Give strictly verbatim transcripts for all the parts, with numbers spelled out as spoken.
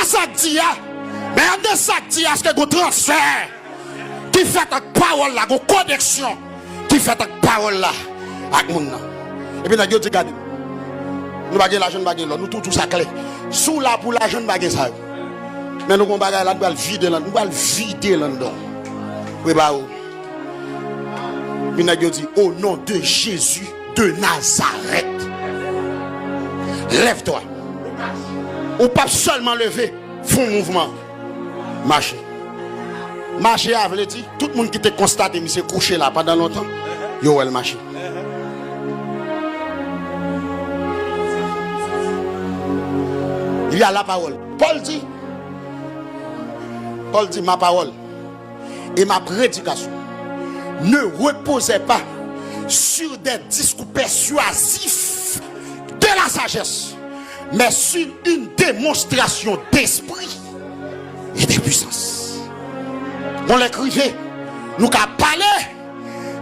Sa k di a, men anndan sa k di a, èske gon transfè ki fèt ant pawòl la, gon koneksyon ki fèt ant pawòl la ak moun nan? Epi nèg yo di, "Gade, nou pa gen lajan, nou pa gen lò, nou tou, tou sa klè. Si w la pou lajan, nou pa gen sa yo. Men nou gon bagay la, nou pral vide lan, nou pral vide l anndan w. Prepare w." Epi nèg yo di, "Au nom de Jésus de Nazareth, lève-toi." Ou p ap sèlman leve, fè yon mouvman. Mache. Mache a vle di, tout moun ki te konstate misye kouche la pandan lontan, yo wè l mache. Il y a la parole. Pòl di, Pòl di, ma parole et ma prédication ne reposaient pas sur des discours persuasifs de la sagesse, mais sur une démonstration d'esprit et de puissance. Bon, lè k rive, nou ka pale,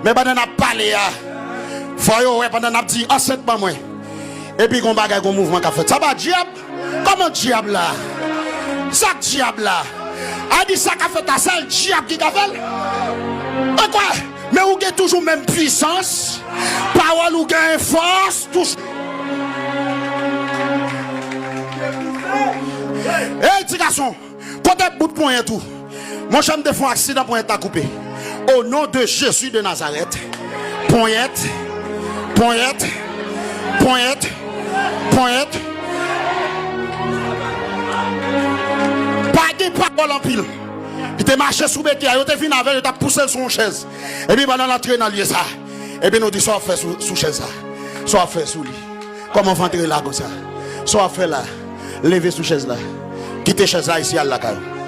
men pandan n ap pale a, fò yo wè pandan n ap di, "Ansent ban mwen." Epi gon bagay, gon mouvman k ap fèt. Sa pa dyab? Kòman dyab la? Sa k dyab la? A di sa k ap fèt la, sèl dyab ki ka fè l? Ankò, men ou gen toujou menm pwisans. Pawòl ou gen fòs toujou. Ey, ti gason, kote bout ponyèt ou? Monchè, m te fè yon aksidan, ponyèt la koupe. Au nom de Jésus de Nazareth. Ponyèt, ponyèt, ponyèt, ponyèt. Pa gen pawòl anpil. Li te mache sou beke a, yo te vin avè l, yo t ap pouse l sou yon chèz. Epi pandan l antre nan lye sa, epi nou di, "Sa w ap fè sou, sou chèz sa? Sa w ap fè sou li? Kòman w fè antre la konsa? Sa w ap fè la? Leve sou chèz la. Kite chèz la isi, al lakay ou."